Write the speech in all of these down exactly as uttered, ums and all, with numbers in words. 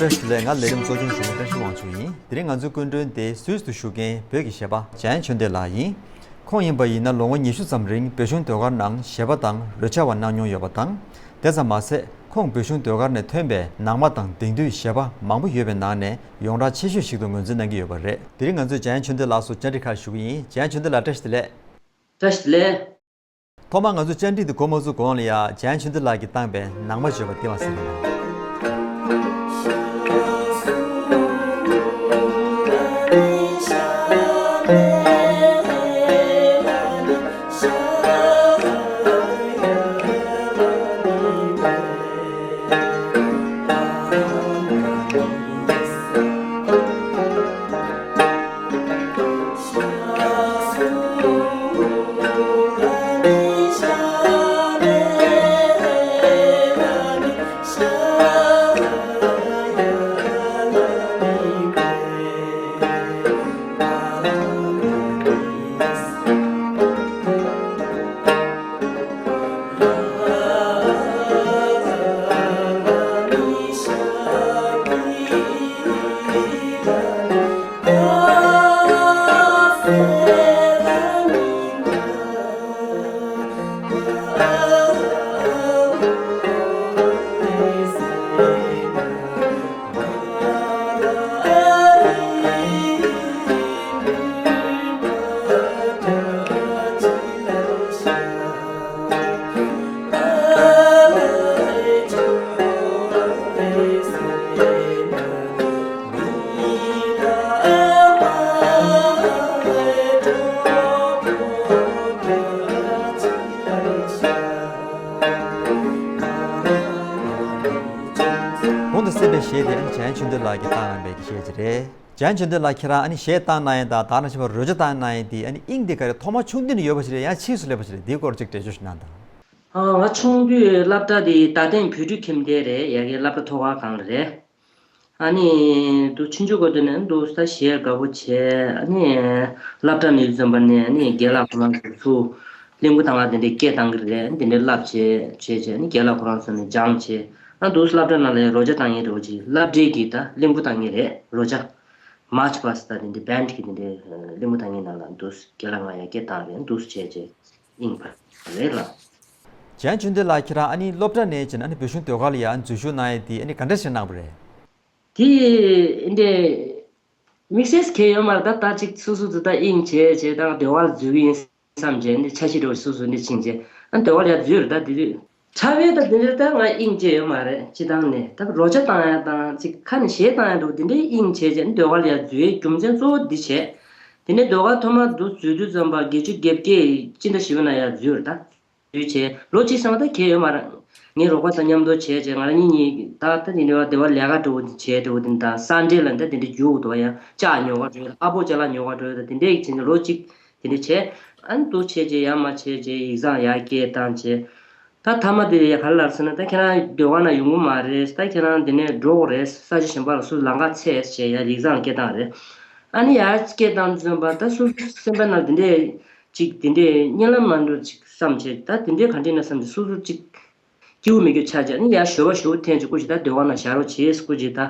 བཀྲ་ཤིས་བདེ་ལེགས། ང་ལས་རིམ་གཙོ་སྐྱོང་ཞུ་མི་བཀྲ་ཤིས་དབང་ཕྱུག་ཡིན། དེ་རིང་ང་ཚོའི་སྐུ་མགྲོན་དེ་སུད་སི་དུ་བཞུགས་མཁན་བོད་ཀྱི་གཞས་པ་འཇམ་དབྱངས་ཆོས་འདོད་ལགས་ཡིན། ཁོང་ཡིན་པ་ཡིན་ན་ལོ་ངོ་ཉི་ཤུ་ཙམ་རིང་བོད་གཞུང་ཟློས་གར་ནང་གཞས་པ་དང་རོལ་ཆ་བ་གནང་མྱོང་ཡོད་པ་དང་། དེ་ཙམ་མ་ཟད་ཁོང་བོད་གཞུང་ཟློས་གར་ནས་ཐོན་པའི་ནང་མ་དང་དེང་དུས་གཞས་པ་མང་པོ་ཡོད་པའི་ནང་ནས་ཡོངས་གྲགས་ཆེ་ཤོས་ཤིག་ཏུ་ངོས་འཛིན་གནང་གི་ཡོད་པ་རེད། དེ་རིང་ང་ཚོས་འཇམ་དབྱངས་ཆོས་འདོད་ལགས་སུ་བཅར་འདྲི་ཁག་ཞུ་གི་ཡིན། འཇམ་དབྱངས་ཆོས་འདོད་ལགས་བཀྲ་ཤིས་བདེ་ལེགས། བཀྲ་ཤིས་བདེ་ལེགས། ཐོག་མར་ང་ཚོ་བཅར་འདྲི་འདི་འགོ་མ་ཚུགས་གོང་ལ་ཡ་འཇམ་དབྱངས་ཆོས་འདོད་ལགས་ཀྱིས་བཏང་པའི་ནང་མ་བརྗོད་པ་དེ་མ་ཟད། གོང་དུ་གསན་པའི་གཞས་དེ་ཨ་ནི་འཇམ་དབྱངས་ཆོས་འདོད་ལགས་ཀྱིས་བཏང་གནང་པའི་གཞས་ཅིག་རེད། འཇམ་དབྱངས་ཆོས་འདོད་ལགས་ཁྱེད་རང་ཨ་ནི་གཞས་བཏང་གནང་ཡས་དང་དེ་ནང་བཞིན་པ་རོལ་ཆ་བཏང་གནང་ཡས་དེ་ཨ་ནི་དབྱིངས་དེ་ག་རེ་ཐོག་མ་ཆུང་དུས་ནས་ཡོད་པ་ཞིག་རེད། ཡང་ཕྱིས་སུ་སླེབས་པ་ཞིག་རེད། འདིའི་སྐོར་ཅིག་འགྲེལ་བརྗོད་ཞིག་གནང་དང་། ཨ། ང་ཆུང་དུས་སློབ་གྲྭ་དེ་རྡ་སྟེང་བོད་ཕྲུག་ཁྱིམ་སྡེ་རེད། ཡ་གི་སློབ་གྲྭ་ཐོག་ཁང་རེད། ཨ་ནི་འདུག་ཆུང་ཆུང་སྒང་དེ་ནས་འདུག་ད་གཞས་དགའ་པོ་བྱས། ཨ་ནི་སློབ་གྲྭ་ནས་ཡོང་ཙམ་པ་ནས་ཨ་ནི་རྒན་ལགས་ཁོ་རང་ཚོ་ཚུར་གླིང་བུ་གཏོང་ག་དེ་འདྲའི་སྐད་བཏང་གི་རེད། དེ་འདྲའི་བསླབ་བྱས་བྱས་བྱས། ཨ་ནི་རྒན་ལགས་ཁོ་རང་ཚོ་ནས་སྦྱངས་བྱས། ཨ་འདུག་སློབ་གྲྭ་ནང་ལ་རོལ་ཆ་བཏང་ཡས་རེད་བ། ཅིག་སློབ་གྲྭའི་གི་ད་གླིང་བུ་གཏོང་ཡས་རེད། རོལ་ཆ་མཱར་ཆི་པཱ་སི་ད་དེ་འདྲའི་བེན་ཌི་གི་དེ་འདྲའི་གླིང་བུ་གཏོང་ཡས་ནང་ལ་འདུག་རྒན་ལགས་ང་ཡ་སྐད་བཏང་རེད། འདུག་བྱས་བྱས་ཨིན་པ་རེད་ལགས། འཇམ་དབྱངས་ཆོས་འདོད་ལགས་ཁྱེད་རང་ཨ་ནི་སློབ་གྲྭ་ནས་ཅིག་ཨ་ནི་བོད་གཞུང་ཟློས་གར་ལ་ཡ་ཨ་ནི་འཛུལ་ཞུགས་གནང་ཡས་དེ་ཨ་ནི་ག་འདྲ་ཞིག་གནང་བ་རེད། དེ་འདྲའི་དམིགས་བསལ་གང་ཡང་ཡོད་མ་རེད། ད་ད་ཅིག་སོ་སོ་ཚོ་ད་དབྱིངས་བྱས་བྱས་ད་ཟློས་གར་འཛུལ་གྱི་ཡིན་བསམ་བྱས་འདི་འཆར་གཞི་འདྲ་བོ་སོ་སོ་འདི་ཕྱིན་བྱས་ཨ་ཟློས་གར་ལ་ཡ་འཛུལ་རེད། ད་དེ་དུས་ཁྲ་བའི་ད་འདི་འདྲ་ད་ང་དབྱིངས་བྱས་ཡོད་མ་རེད། སྤྱི་བཏང་ནས་ད་རོལ་ཆ་བཏང་ཡ་དང་ཅིག་ཁ་ནས་གཞས་བཏང་ཡ་འདྲ་བོ་དེ་འདྲའི་དབྱིངས་བྱས་བྱས་ཟློས་གར་ལ་ཡ་འཛུལ་ཡའི་རྒྱུ་མཚན་གཙོ་བོ་འདི་བྱས། དེ་ནས་ཟློས་གར་ཐོག་མར་འདུག་འཛུལ་དུས་ཙམ་པ་བརྒྱད་ཅུ་གྱ་བརྒྱད་སྤྱི་ཟླ་བཞི་པ་ནང་ཡ་འཛུལ་རེད་ད། བྱས། ལོ་གཅིག་ཙམ་ད་གས་ཡོད་མ་རེད། ངའི་རོགས་པ་དང་མཉམ་དུ་བྱས་བྱས་ང་རང་གཉིས་གཉིས་ད་ད་དེ་འདྲ་བ་དེ་བ་ལས་ཀ་འགྲོ་བྱས་འགྲོ་དེ་ད་སན་ཌེ་ལ་ད་དེ་འདྲ་རྒྱུགས་འདུག་ཡ། ལྕགས་ཉོ་ག་འགྲོ་ཡ། ཨ་ཕོ་ཅ་ལག་ཉོ་ག་འགྲོ་ཡ། ད་དེ་འདྲའི་བྱས་ནས་ལོ་གཅིག་དེ་འདྲ་བྱས། ཨ་ནི་འདུག་བྱས་བྱས་ཡ་མ་བྱས་བྱས་ཡིག་ཚང་ཡ་སྐད་བཏང་བྱས། ད་ཐ་མ་དེ་ཡ་ག་རེ་ལབ་ཟེར་ན་ད་ཁྱེད་རང་ཟློས་གར་ནང་ཡོང་གི་མ་རེད། ད་ཁྱེད་རང་དེ་ནས་འགྲོ་དགོས་རེད། ས་ཆ་གཞན་པ་ལ་སུ་ལམ་ཁ་འཚོལ་བྱས་ཡ་ཡིག་ཚང་སྐད་བཏང་རེད། ཨ་ནི་ཡ་སྐད་བཏང་ཙམ་པ་ད་སུ་སེམས་པ་ནང་དེ་འདྲའི། ཅིག་དེ་འདྲའི་གཉིད་ལམ་མ་འགྲོ་ཅིག་བསམ་བྱས། ད་དེ་འདྲའི་ག་འདྲ་ཡིན་ན་བསམ་བྱས་སོ་སོ་ཅིག་སྐྱིད་པོ་མེད་རྒྱུ་ཆགས་བྱས། ཨ་ནི་ཡར་ཞོ་བ་ཞོ་བོ་འཐེན་བྱས་སྐུ་མཁྱེན་ད་ཟློས་གར་ནང་བཞག་རོགས་བྱེད། སྐུ་མཁྱེན་ད་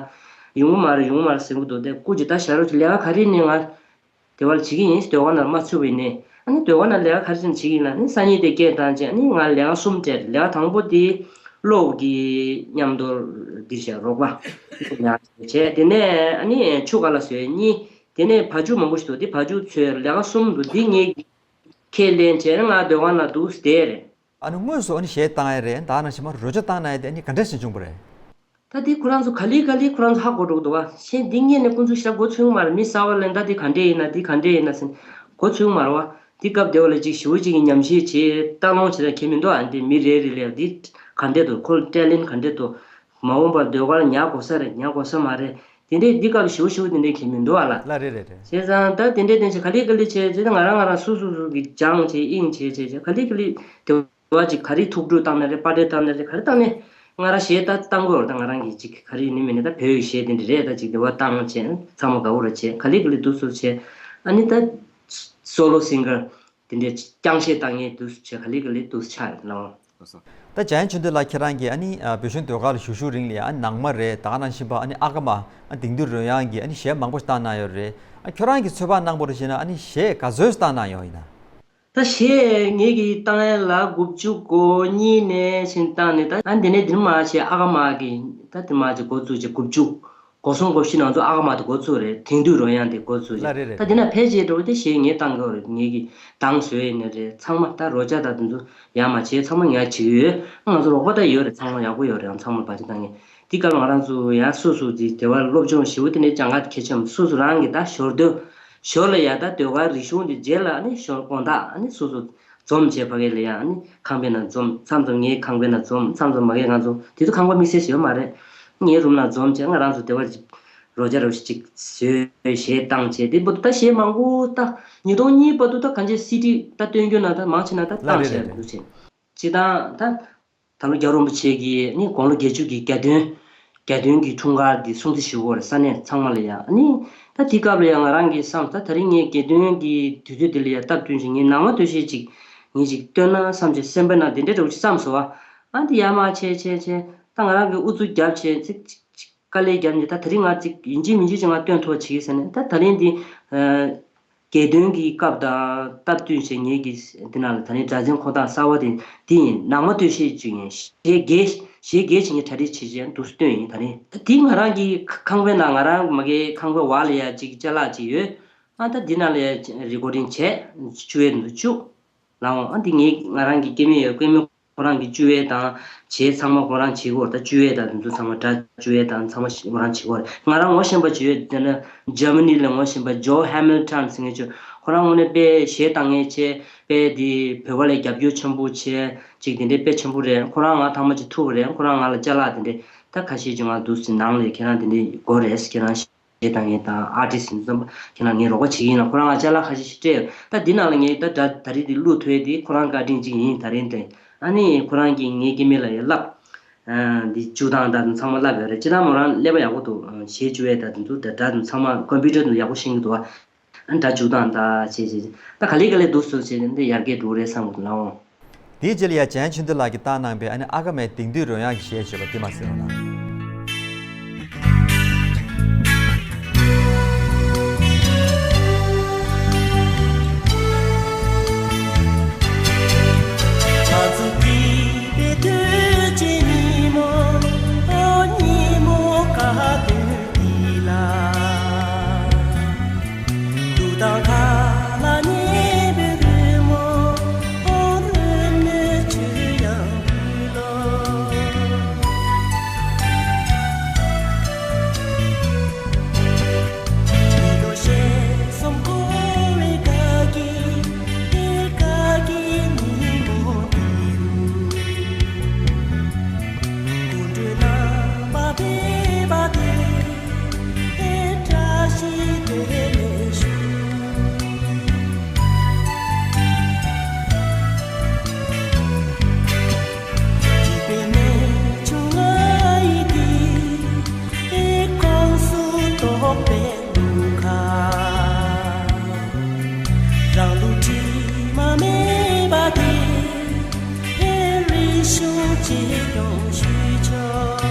ཡོང་གི་མ་རེད་ཡོང་གི་མ་རེད་ཟེར་གི་འདུག་དེ་སྐུ་མཁྱེན་ད་བཞག་རོགས་བྱེད། ལས་ཀ་ག་རེ་ནས་ང་དེ་བ་ལ་བྱེད་ཀྱི་ཡིན། ཟློས་གར་ནང་མ་ཚུད་པ་ཡིན་ནའི་ཨ་ནི་ཟློས་གར་ནང་ལས་ཀ་ག་རེ་བྱེད་ཀྱི་ཡིན་ལབ་ནི་སང་ཉིན་དེ་སྐད་བཏང་བྱས། ཨ་ནི་ང་ལས་ཀ་གསུམ་སྤྲད། ལས་ཀ་དང་པོ་དེ་གློག་གི་མཉམ་དུ་འདི་བྱས་རོགས་པ་ཡང་བྱས། དེ་ནས་ཨ་ནི་ཆུ་ག་ལ་བཟོས་གཉིས། དེ་ནས་བ་ཕྱུགས་མང་པོ་ཞིག་འདུག་དེ་བ་ཕྱུགས་འཚོས། ལས་ཀ་གསུམ་འདུག་འདི་ངས་ཁས་ལེན་བྱས་ང་ཟློས་གར་ནང་འདུག་བསྡད་རེད། ཨ་ནི་དངོས་སུ་ཨ་ནི་གཞས་བཏང་ཡ་རེད། ད་ནང་བཞིན་མ་རོལ་ཆ་བཏང་གནང་ཡ་དེ་ཨ་ནི་ག་འདྲ་ཞིག་བྱུང་བ་རེད། ད་དེ་ཁོ་རང་ཚོ་ག་ལེ་ག་ལེ་ཁོ་རང་ཚོ་ཧ་གོ་འགྲོ་གི་འདུག་བ། གཞས་འདི་སྔོན་ནས་ཁོ་ཚོ་ཞེ་དྲག་གོ་ཚོད་མ་རེད། མི་གསར་པ་ལ་ད་དེ་ག་འདྲས་ཡིན་ན་དེ་ག་འདྲས་ཡིན་ན་ཟེར་གོ་ཚོད་མ་རེད་བ། དེ་སྐབས་དེ་བ་ལ་ཅིག་ཞི་བོ་གཅིག་གིས་ཉམས་ཞིབ་བྱས་ལྟ་སློང་བྱེད་ཡ་གང་ཡང་མི་འདུག་ཨ་འདི་མི་རེ་རེ་ལ་འདི་ག་འདྲས་འདུག་ཁོ་ལ་ཊེ་ལེན་ག་འདྲས་འདུག་མ་འོངས་པར་ཟློས་གར་ཉར་དགོས་ས་རེད། ཉར་དགོས་ས་མ་རེད། དེ་འདྲས་འདི་སྐབས་ཞི་བོ་ཞི་བོ་དེ་འདྲས་གང་ཡང་མི་འདུག་ཨ་ལ། ལ་རེད་རེད་རེད། བྱས་ཙང་ད་དེ་འདྲས་དེ་ཚོ་ག་ལེ་ག་ལེ་བྱས་བྱས་ད་ང་རང་ང་རང་སུ་སུ་སུ་གིས་སྦྱངས་བྱས་དབྱིངས་བྱས་བྱས་བྱས་ག་ལེ་ག་ལེ་དེ་བ་ཅིག་ག་རེ་ཐུགས་སྤྲོ་བཏང་ན་རེད། པར་ཊི་བཏང་ན་རེད། ག་རེ་བཏང་ནས་ང་རང་གཞས་ད་བཏང་དགོས་རེད། ད་ང་རང་གིས་ཅིག་ག་རེ་ཡིན་ནི་མིན་ནི་ད་བོད་ཀྱི་གཞས་དེ་འདྲ་རེད། ད་ཅིག་དེ་བ་བཏང་བྱས་ཚང་མ་དགའ་བོ་རེད་བྱས། ག་ལེ་ག་ལེ་འདུག་སེ་བྱས། ཨ་ནི་ད་སོ་ལོ་སིང་གར་དེ་འདྲའི་རྐྱང་གཞས་བཏང་མཁན་འདུག་སེ་བྱས། ག་ལེ་ག་ལེ་འདུག་སེ་ཆགས་ཡོད་ལགས། ད་འཇམ་དབྱངས་ཆོས་འདུས་ལགས། ཁྱེད་རང་གིས་ཨ་ནི་ཨ་བོད་གཞུང་ཟློས་གར་ལ་ཞུགས་ཞུགས་རིང་ལ་ཡང་ཨ་ནི་ནང་མ་རེད། ད་ག་ནང་བཞིན་པ་ཨ་ནི་ཨ་ཀ་མ་ཨ་དེང་དུས་རོལ་དབྱངས་ཀྱི་ཨ་ནི་གཞས་མང་པོ་ཞིག་བཏང་གནང་ཡོད་རེད། ཨ་ཁྱོད་རང་གི་ཚོད་དཔག་གནང་པ་རེད་བྱས་ན་ཨ་ནི་གཞས་ག་ཚོད་བཏང་གནང་ཡོད་ཡིན་ན། ད་གཞས་ངེད་ཀྱིས་བཏང་ཡས་ལ་དགུ་བཅུ་གོ་གཉིས་ནས་ཕྱིན་བཏང་ནས། ད་ཨ་འདི་ནས་འདིར་མ་བྱས་ཨ་ཀ་མ་གི་ད་འདི་མ་བྱས་འགོ་བཙུགས་བྱས་དགུ་བཅུ། གོ་གསུམ་གོ་བཞི་ནང་ཚོ་ཨ་ཀ་མ་དེ་འགོ་ཚུགས་རེད། དེང་དུས་རོལ་དབྱངས་དེ་འགོ་ཚུགས་རེད། ལགས་རེད་རེད། ད་དེ་ན་ཕལ་ཆེར་འགྲོ་དེ་གཞས་ངས་བཏང་གི་རེད། ངེད་ཀྱི་གདངས་བཟོས་ཡིན་ནི་རེད། ཚང་མ་ད་རོལ་ཆ་དང་དེ་ཚོ་ཡར་མར་བྱས་ཚང་མ་ངས་བྱེད་ཀྱི་ཡོད། ང་ཚོ་རོགས་པ་ད་ཡོད་རེད། ཚང་མ་ཡག་པོ་ཡོད་རེད། ཚང་མ་བར་ཆད་བཏང་མཁན་དེ་སྐབས་ང་རང་ཚོ་ཡང་སོ་སོ་དེ་དེ་བར་སློབ་སྦྱོང་ཞེ་པོ་དེ་ནས་སྦྱང་ག་གལ་ཆེ་མ། སོ་སོ་རང་གི་ད་ཞོར་འདོན་ཞོར་ལ་ཡ་ད་ཟློས་གར་རིག་གཞུང་དེ་རྗེས་ལ་ནི་ཞོར་དགོང་དག་ནི་སོ་སོ་འཛོམས་བྱས་ཕ་གི་ལ་ཡང་ནི་ཁང་པའི་ནང་འཛོམས། མཚམས་མཚམས་ངའི་ཁང་པའི་ནང་འཛོམས། མཚམས་མཚམས་མ་གི་ང་ཚོ་དེ་ཚོ་ཁང་པ་དམིགས་བསལ་ཞིག་ཡོད་མ་རེད། ངའི་རུམ་ནང་འཛོམས་བྱས་ང་རང་ཚོ་དེ་བར་ཅིག་རོལ་ཆ་རོལ་ཞིག་ཅིག་བཟོས། གཞས་བཏང་བྱས་དེ་བར་དུ་ད་གཞས་མང་པོ་ད་ཉིས་སྟོང་གཉིས་བར་དུ་ད་གང་ཅི་སི་ཌི་ད་སྟོན་རྒྱུ་ན་ད་མང་ཆེ་ན་ད་ལགས་བཏང་རེད་བྱས་རེད་རེད། འདུག་བྱས། སྤྱིར་བཏང་ད་ད་ལོ་རྒྱལ་བ་རིན་པོ་ཆེ་གིས་ནི་དགུང་ལོ་བརྒྱད་ཅུ་གི་གྱ་སྟོན། གྱ་སྟོན་གྱི་འཁྲུངས་སྐར་འདི་སྲུང་བརྩི་ཞུ་གི་ཡོད་རེད། ས་གནས་ཚང་མ་ལ་ཡང་ནི། ད་དེ་སྐབས་ལ་ཡང་ང་རང་གིས་བསམ། ད་ད་རིང་ངས་གྱ་སྟོན་གྱི་དུས་ཚོད་འདི་ལ་ཡང་སྟབས་བསྟུན་བྱས་ངས་ནང་མ་སྟོད་གཞས་ཅིག་ངས་ཅིག་བཏོན་ན་བསམ་བྱས་སེམས་པའི་ནང་དེ་འདྲ་འདྲ་བོ་ཅིག་བསམ་སོང་བ། ཨ་འདི་ཡར་མར་བྱས་བྱས་བྱས་ད་ང་རང་གིས་ཨུ་ཚུགས་བརྒྱབ་བྱས་ཅིག་ཅིག་ཅིག་དཀའ་ལས་བརྒྱབ་ནས་ད་ད་རིང་ང་ཅིག་ཡིན་གཅིག་མིན་གཅིག་ཅིག་ང་བཏོན་ཐུབ་པ་བྱེད་ཀྱི་ཟེར་ནས། ད་ད་རིང་འདི་ཨ་གྱ་སྟོན་གྱི་སྐབས་དང་སྟབས་བསྟུན་བྱས་ངེད་ཀྱིས་འདི་ནང་ལ་ད་རིང་སྒྲ་འཛིན་འཁོར་སྟངས་གསར་བ་དེ་འདི་ཡིན། ནང་མ་སྟོད་གཞས་ཅིག་ཡིན། གཞས་སྒེར་གཞས་སྒེར་བྱས་ངས་གྲ་སྒྲིག་བྱས་བྱས་འདུག་སེ་བཏོན་ཡིན། ད་རིང་ད་འདི་ང་རང་གི་ཁང་པའི་ནང་ང་རང་མ་གིའི་ཁང་པའི་འོག་ལ་ཡ་ཅིག་ཅ་ལག་ཅིག་ཡོད། ཨ་ད་འདི་ནང་ལ་ཡ་རི་ཀོར་ཌིང་བྱས་བཅུ་པའི་འདུག་བཅུ། ལའོ། ཨ་འདི་ངའི་ང་རང་གི་སྐྱེ་དམན་ཡོད། སྐྱེ་དམན་ཁོ་རང་གི་བཅུ་པའི་དང་བྱས་ཚང་མ་ཁོ་རང་བྱེད་ཀྱི་ཡོད་རེད། ད་བཅུ་པའི་དང་དེ་ཚོ་ཚང་མ་སྒྲ་བཅུ་པའི་དང་ཚང་མ་ཁོ་རང་བྱེད་ཀྱི་ཡོད་རེད། ང་རང་ངོ་ཤེས་པ་ཅིག་ཡོད། དེ་ནི་འཇར་མ་ནི་ལ་ངོ་ཤེས་པ་ཇོ་ཧེ་མིལ་ཊོན་ཟེར་མཁན་ཅིག་ཁོ་རང་དངོས་གནས་དཔེ་གཞས་བཏང་མཁན་བྱས་དཔེ་འདི་བོད་པ་ལ་རྒྱབ་སྐྱོར་ཆེན་པོ་བྱས་ཅིག་དེ་འདྲའི་དཔེ་ཆེན་པོ་རེད། ཁོ་རང་ང་ཐང་མ་ཅིག་ཐུག་པ་རེད། ཁོ་རང་ང་ལ་ཅ་ལག་དེ་འདྲའི་ད་ཁ་ཤས་ཅིག་ང་འདུག་སེ་ནང་ལ་ཁྱེད་རང་དེ་འདྲའི་དགོས་རེད། ཁྱེད་རང་གཞས་བཏང་མཁན་དང་ཨར་ཊིསི་འདི་ཚོ་ཁྱེད་རང་ངའི་རོགས་པ་བྱེད་ཀྱི་ཡིན་ལ། ཁོ་རང་ལ་ཅ་ལག་ཁ་ཤས་ཤིག་སྤྲད་ཡོད། ད་འདི་ནང་ལ་ངས་ད་སྒྲ་ད་རེས་འདི་བླུགས་ཐུབ་ཡས་འདི་ཁོ་རང་བཀའ་དྲིན་གཅིག་ཡིན། ད་རེས་འདི་ཨ་ནི་ཁོ་རང་གིས་ངའི་སྐྱེ་དམན་ལ་ཡ་བསླབ། ཨ་འདི་བཅུག་སྟངས་དང་ཚང་མ་བསླབ་ཡོད་རེད། སྤྱིར་བཏང་མོ་རང་ཀླད་པ་ཡག་པོ་འདུག་གཞས་བཅུག་ཡས་དང་དེ་ཚོ་ད་སྒྲ་དང་ཚང་མ་ཀམ་པུ་ཊར་དུ་ཡག་པོ་ཤེས་ཀྱི་འདུག་ཨ་སྒྲ་བཅུག་སྟངས་ད་བྱས་བྱས་ད་ག་ལེ་ག་ལེ་འདུག་སེ་བྱས་འདི་ཡར་རྒྱས་འགྲོ་གི་རེད་བསམ་གྱི་འདུག་ལགས། དེའི་རྗེས་ལ་ཡ་འཇམ་དབྱངས་ཆོས་འདུས་ལགས་ཀྱིས་བཏང་གནང་པའི་ཨ་ནི་ཨ་ཀ་མའི་དེང་དུས་རོལ་དབྱངས་ཀྱི་གཞས་བྱས་པ་དེ་མར་གསན་རོགས་གནང་། རང་ལུགས་དྲི་མ་མེད་པ་དེ། ཨེ་རིག་གཞུང་གཅེས་སྐྱོང་ཞུ་ཆོག་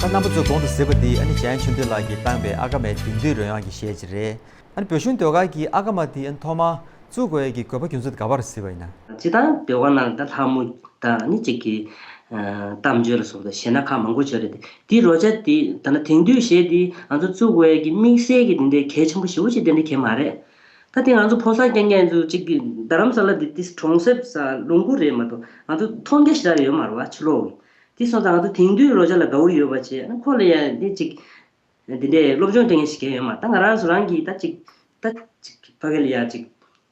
ད་རྣམ་པ་ཚོས་གོང་དུ་གཟིགས་པ་འདི་ཨ་ནི་འཇམ་དབྱངས་ཆོས་འདུས་ལགས་ཀྱིས་བཏང་པའི་ཨ་ཀ་མའི་དེང་དུས་རོལ་དབྱངས་ཀྱི་གཞས་ཅིག་རེད། ཨ་ནི་བོད་གཞུང་ཟློས་གར་གྱི་ཨ་ཀ་མ་དེ་ཨ་ནི་ཐོག་མར་བཙུགས་དགོས་ཡས་ཀྱི་དགོས་པ་རྒྱུ་མཚན་དེ་ག་པར་གཟིགས་པ་ཡིན་ན། སྤྱིར་བཏང་ཟློས་གར་ནང་ད་ལྷ་མོ་དང་ནི་གཅིག་གི་ཨ་གཏམ་བརྗོད་ལ་སོགས་པ་གཞས་སྣ་ཁག་མང་པོ་ཡོད་རེད་དེ། དེའི་རོལ་ཆ་དེ་ད་ལྟ་དེང་དུས་གཞས་དེ་ང་ཚོ་བཙུགས་དགོས་ཡས་ཀྱི་དམིགས་བསལ་གྱི་དེ་འདྲའི་གལ་ཆེན་པོ་ཞེ་པོ་ཅིག་དེ་འདྲ་གང་ཡང་མ་རེད། ད་དེ་ང་ཚོ་ཕོ་གསར་རྐྱང་རྐྱང་ཚོ་གཅིག་གི་རྡ་རམ་ས་ལ་དེ་དེ་གྲོང་གསེབ་ས་ལུང་ཁུག་རེད་མ་གཏོགས་ང་ཚོ་མཐོང་རྒྱ་ཞེ་དྲག་ཡོད་མ་རེད་བ། ཕྱི་ལོགས་ དེ་སོང་ཙང་ང་ཚོ་དེང་དུས་རོལ་ཆ་ལ་དགའ་བོ་ཡོད་པ་བྱས། ཨ་ནི་ཁོ་ལ་ཡ་འདི་ཅིག་འདི་འདྲའི་སློབ་སྦྱོང་སྤྲད་མཁན་ཞིག་གང་ཡོད་མ་རེད། ད་ང་རང་ཚོ་རང་གིས་ད་ཅིག་ད་ཅིག་ཕ་གི་ལ་ཡ་ཅིག་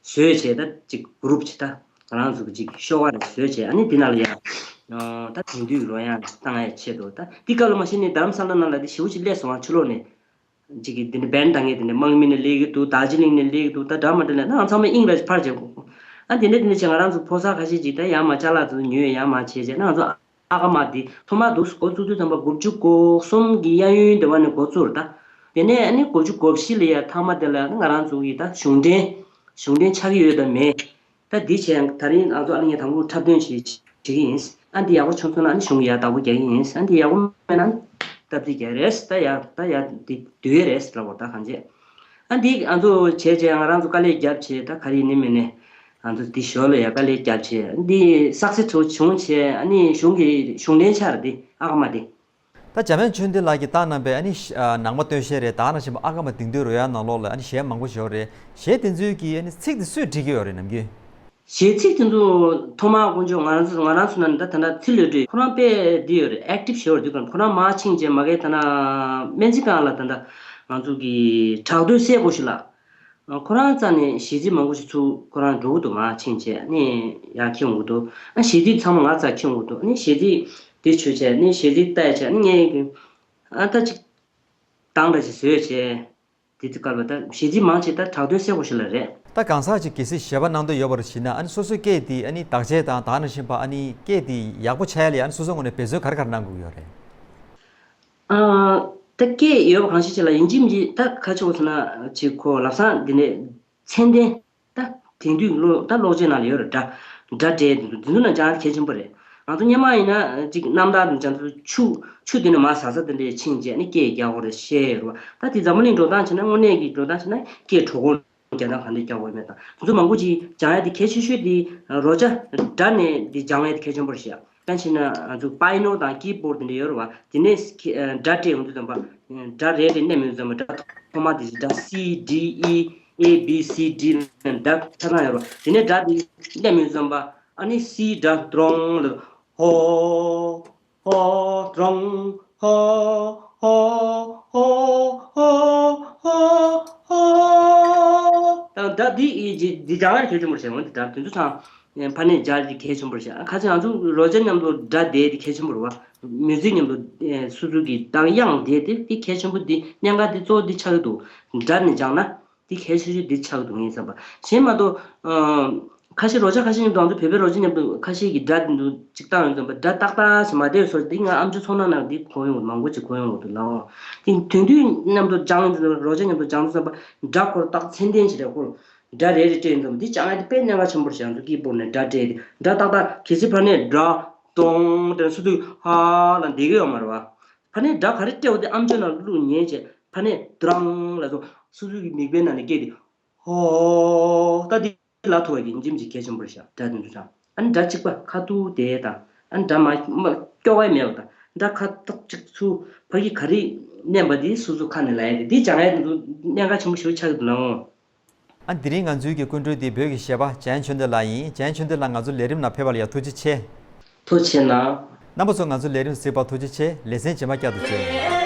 བཟོས་བྱས། ད་ཅིག་གུ་རུབ་ཅིག་ད་ང་རང་ཚོ་གི་ཅིག་ཤོག་ཁ་རེ་བཟོས་བྱས། ཨ་ནི་འདི་ནང་ལ་ཡ་ད་དེང་དུས་ཀྱི་རོལ་དབྱངས་བཏང་ཡ་ཆེད་དུ། ད་འདི་སྐབས་ལ་མ་གཞི་ནས་རྡ་རམ་ས་ལ་ནང་ལ་འདི་ཞེ་པོ་ཅིག་སླེབས་སོང་བ། ཕྱི་ལོགས་ནས། ཅིག་གིས་འདི་འདྲ་བན་ད་ངས་འདི་འདྲ་དམག་མི་ནས་སླེབས་ཀྱི་འདུག། རྡོ་རྗེ་གླིང་ནས་སླེབས་ཀྱི་འདུག། ད་འདྲ་མ་འདྲ་ལས་ན་ང་ཚང་མ་དབྱིངས་ར་ཕར་བྱེད་དགོས། ཨ་དེ་འདྲ་དེ་འདྲ་བྱས་ང་རང་ཚོ་ཕོ་གསར་ཁ་ཤས་ཅིག་ད་ཡར་མར་ཅ་ལག་ཚོ་ཉོས་ཡར་མར་བྱས་བྱས་ན། ང་ཚོ་ཨ་ཀ་མ་འདི་ཐོག་མར་འདུག་འགོ་བཙུགས་དུས་ཙམ་པ་དགུ་བཅུ་གོ་གསུམ་གྱི་གཡས་གཡོན་དེ་བ་ནས་འགོ་བཙུགས་རེད་ད། དེ་ནས་ཨ་ནི་དགུ་བཅུ་གོ་བཞི་ལ་ཡ་མཐའ་མ་དེ་ལ་ང་རང་ཚོ་གི་ད་གཞུང་འབྲེལ་གཞུང་འབྲེལ་ཆགས་ཀྱི་ཡོད་དམ་མེད། ད་འདི་བྱས་ད་རིང་ང་ཚོ་ཨ་ནི་ངས་དང་པོ་འཁྲབ་སྟོན་བྱེད་བྱེད་ཀྱི་ཡིན། ཨ་འདི་ཡག་པོ་བྱུང་སོང་ན་ཨ་ནི་གཞུང་གི་ཡར་བདག་པོ་རྒྱག་གི་ཡིན། ཨ་འདི་ཡག་པོ་མེད་ན་སྟབས་བདེ་རྒྱག་རེད། ད་ཡར་ད་ཡར་འདི་བསྡུ་ཡས་རེད་ལབ་པ་ད་གང་བྱས། ཨ་འདི་ང་ཚོ་བྱས་བྱས་ང་རང་ཚོ་དཀའ་ལས་རྒྱབ་བྱས། ད་ག་རེ་ཡིན་ནི་མིན་ནི་ང་ཚོ་འདི་ཞོར་ལ་ཡར་དཀའ་ལས་རྒྱབ་བྱས། འདི་སག་སེ་སི་ཕུལ་བྱུང་བྱས། ཨ་ནི་གཞུང་གི་གཞུང་ལེན་ཆར་འདི་ཨ་ཀ་མ་འདི། ད་འཇམ་དབྱངས་ཆོས་ལྡན་ལགས་ཀྱིས་བཏང་གནང་པའི་ཨ་ནི་ཨ་ནང་པ་སྟོད་གཞས་རེད། ད་ནང་བཞིན་པ་ཨ་ཀ་མ་དེང་དུས་རོལ་དབྱངས་ནང་ལོགས་ལ་ཨ་ནི་གཞས་མང་པོ་ཞིག་ཡོད་རེད། གཞས་དེ་ཚོའི་གི་ཨ་ནི་ཚིག་དེ་སུས་བྲིས་ཀྱི་ཡོད་རེད་ནམ་རྒྱུན། གཞས་ཚིག་དེ་ཚོ་ཐོག་མར་དཀོན་མཆོག་ང་རང་ཚོ་ང་རང་ཚོ་ནང་ནས་ད་ད་ལྟ་ཚེ་བློ་གྲོས་ཁོ་རང་དཔེ་འདི་ཡོད་རེད། ཨེག་ཊིབ་ཞེ་པོ་འདུག་གམ། ཁོ་རང་མར་ཕྱིན་རྗེས་མ་གི་ད་ན་སྨན་རྩིས་ཁང་ལ་ད་ལྟ་ང་ཚོ་གི་དྲག་རྡོར་སྲས་སྐུ་ཞབས་ལགས། ཁོ་རང་རྩ་ནས་གཞས་ཚིག་མང་པོ་ཞིག་ཚུར་ཁོ་རང་འགྲོ་གི་འདུག། མར་ཕྱིན་བྱས་ནས་ཡར་འཁྱེར་འོང་གི་འདུག། ཨ་གཞས་ཚིག་ཚང་མ་ང་རྩར་འཁྱེར་འོང་གི་འདུག། ཨ་ནི་གཞས་ཚིག་དེ་བྱོས་བྱས་ནས་གཞས་ཚིག་བལྟས་བྱས་ནས་ངས་ཨ་ད་ཅིག་དང་འདྲ་ཞིག་བཟོས་བྱས། དེ་དུས་སྐབས་ལ་ད་གཞས་ཚིག་མང་ཆེ་ད་དྲག་རྡོར་སྲས་སྐུ་ཞབས་ལགས་རེད། ད་གང་ཟག་ཅིག་གལ་སྲིད་གཞས་པ་གནང་འདོད་ཡོད་པ་རེད་བྱས་ན། ཨ་ནི་སོ་སོའི་སྐད་དེ་ཨ་ནི་དག་ཆ་དང་ད་ནང་བཞིན་པ་ཨ་ནི་སྐད་དེ་ཡག་པོ་ཆགས་ཡ་ལ་ཨ་ནི་སོ་སོའི་ངོས་ནས་འབད་བརྩོན་ག་རེ་ག་རེ་གནང་དགོས་ཀྱི་ཡོད་རེད། ཨ། ད་སྐད་ཡོད་པ་གང་ཞིག་ཅིག་ལ་ཡིན་གཅིག་མིན་གཅིག་ད་ག་ཅིག་འོ་ཟེར་ན་ཅིག་ཁོ་ལམ་སང་འདི་ནས་མཚན་ལྡན་ད་དེང་དུས་གློག་ད་གློག་ཆས་ནང་ལ་ཡོད་རེད། སྒྲ་སྒྲ་སྒྲའི་འདི་ཚོ་འདི་ཚོ་ནང་སྦྱང་ཡ་གལ་ཆེན་པོ་རེད། ང་ཚོ་སྔོན་མ་ཡིན་ན་ཅིག་གནམ་བདག་འདི་འཇང་ཚོ་ཆུ་ཆུ་འདི་ནས་མར་ཟག་ས་འདི་འདྲས་ཕྱིན་བྱས་ནས་སྐད་རྒྱག་དགོས་རེད་བཤད་ཡོད་རེད་བ། ད་དེ་འཛམ་བུ་གླིང་འགྲོ་སྟངས་བྱས་ན་དངོས་གནས་ཀྱི་འགྲོ་སྟངས་བྱས་ན་སྐད་གྲོད་ཁོག་རྒྱ་ནག་གང་འདྲ་རྒྱག་དགོས་མེད་དང་། དེ་ཚོ་མང་པོ་ཅིག་སྦྱང་ཡ་དེ་གལ་ཆེ་ཤོས་དེ་རོལ་ཆ་སྒྲ་ནས་དེ་སྦྱང་ཡ་དེ་གལ་ཆེན་པོ་རེད་ཤག། ད་ཕྱིན་ན་ང་ཚོ་པི་ཡ་ནོ་དང་ཀི་བོར་དེ་འདྲ་ཡོད་རེད་བ། དེ་ནས་སྒྲ་སྤྲད་ཡོང་དུས་ཙམ་པ་སྒྲ་རེ་རེ་སླེབས་ཡོང་དུས་ཙམ་པ་སྒྲ་ཐོག་མ་དེ་སྒྲ་སི་ཌི་ཨི་ཨེ་བི་སི་ཌི་ལ་སྒྲ་ཆ་ཚང་ཡོད་རེད་བ། དེ་ནས་སྒྲ་དེ་སླེབས་ཡོང་དུས་ཙམ་པ་ཨ་ནི་སི་སྒྲ་དྲོང་ལ་ཧོ། ཧོ་དྲང་ཧོ། ཧོ་ཧོ་ཧོ་ཧོ་ཧོ། ད་ད་འདི་ཡི་འདི་སྦྱང་ཡ་གལ་ཆེན་པོ་རེད་ཟེར་འོང་། འདི་ད་དེ་ཚོ་ཚང་ཕ་ནས་སྦྱར་འདི་གལ་ཆེན་པོ་རེད་ཤག། ཁ་ཅིག་ང་ཚོ་རོལ་ཆ་མཉམ་དུ་སྒྲ་བསྡད་འདི་གལ་ཆེན་པོ་རེད་བ། མིའུ་ཟིག་མཉམ་དུ་སོ་སོ་གི་ད་དབྱངས་བསྡད་དེ་འདི་གལ་ཆེན་པོ། འདི་གནད་འགག་འདི་གཙོ་བོ་འདི་ཆགས་ཀྱི་འདུག། སྒྲ་ནས་སྦྱངས་ན། འདི་གལ་ཆེ་ཤོས་འདི་ཆགས་འདུག་ངས་བསམ་པ། གཞན་མ་གཏོགས། ཨ། ཁ་ཤས་རོལ་ཆ་ཁ་ཤས་མཉམ་དུ་ང་ཚོ་བོད་པའི་རོལ་ཆ་མཉམ་དུ་ཁ་ཤས་ཀྱིས་སྒྲ་འདི་འདུག་ཅིག་བཏང་ཡོང་ཙམ་པ་སྒྲ་ཏག་ཏག་ཞིག་མ་བསྡད་སོང་། འདི་ང་ཨམ་ཅོག་ཚོང་ནང་ནང་འདི་གོ་ཡོང་མང་པོ་ཅིག་གོ་ཡོང་འདུག་ལགས། འདི་དོན་དུས་མཉམ་དུ་སྦྱང་ཡོང་ཙམ་པ་རོལ་ཆ་མཉམ་དུ་སྦྱང་ཙམ་པ་སྒྲ་ཁོ་རང་ཏག་ཏག་ཚད་ལྡན་ཞིག་རེད། ཁོ་སྒྲ་རེ་རེ་སྤྲད་ཡོང་ཙམ་པ་འདི་སྦྱང་ཡ་དེ་དཔེ་གནད་འགག་ཆེན་པོ་རེད་ཤག། ང་ཚོ་ཀི་བོར་ནས་སྒྲ་སྤྲད་དེ་སྒྲ་ཏག་ཏག་གལ་སྲིད་ཕར་ནས་སྒྲ་དྲོང་དྲན་སུ་དུས་ཧ་ལ་འདེད་གི་ཡོད་མ་རེད་བ། ཕ་ནས་སྒྲ་ག་རེ་སྤྲད་འོ་དེ་ཨམ་ཅོག་ནང་བླུགས་ཉན་བྱས་ཕ་ནས་དྲང་ལ་སོགས་སོ་སོ་གི་མིག་དཔེ་ནང་ནས་སྐད་དེ་ཧོ། ད་དེ་ལ་ཐུག་པ་གི་འཇིམ་གྱི་གལ་ཆེན་པོ་རེད་ཤག། སྒྲ་དེ་ཚོ་དང་ཨ་ནི་སྒྲ་གཅིག་པ་ཁ་ཐུག་དེ་དང་ཨ་ནི་སྒྲ་མ་མ་སྐྱོ་བ་མེད་པ་དང་སྒྲ་ཁ་ཐུག་གཅིག་ཚུར་ཕ་གི་ག་རེ་མནན་པ་དེ་སོ་སོ་ཁ་ནས་ལ་ཡ་དེ་དེ་སྦྱང་ཡ་དེ་ཚོ་གནད་འགག་ཆེན་པོ་ཞིག་ཆགས་ཀྱི་འདུག་ལགས། ཨ་དེ་རིང་ང་ཚོའི་གི་སྐུ་མགྲོན་དེ་བོད་ཀྱི་གཞས་པ་འཇམ་དབྱངས་ཆོས་ལྡན་ལགས་ཡིན། འཇམ་དབྱངས་ཆོས་ལྡན་ལགས་ང་ཚོ་ལས་རིམ་ནང་ཕེབས་པ་ལ་ཡ་ཐུགས་རྗེ་ཆེ། ཐུགས་རྗེ་གནང་། རྣམ་པ་ཚོ་ང་ཚོའི་ལས་རིམ་གཟིགས་པར་ཐུགས་རྗེ་ཆེ། ལེ་ཚན་རྗེས་མ་བསྐྱར་དུ་མཇལ།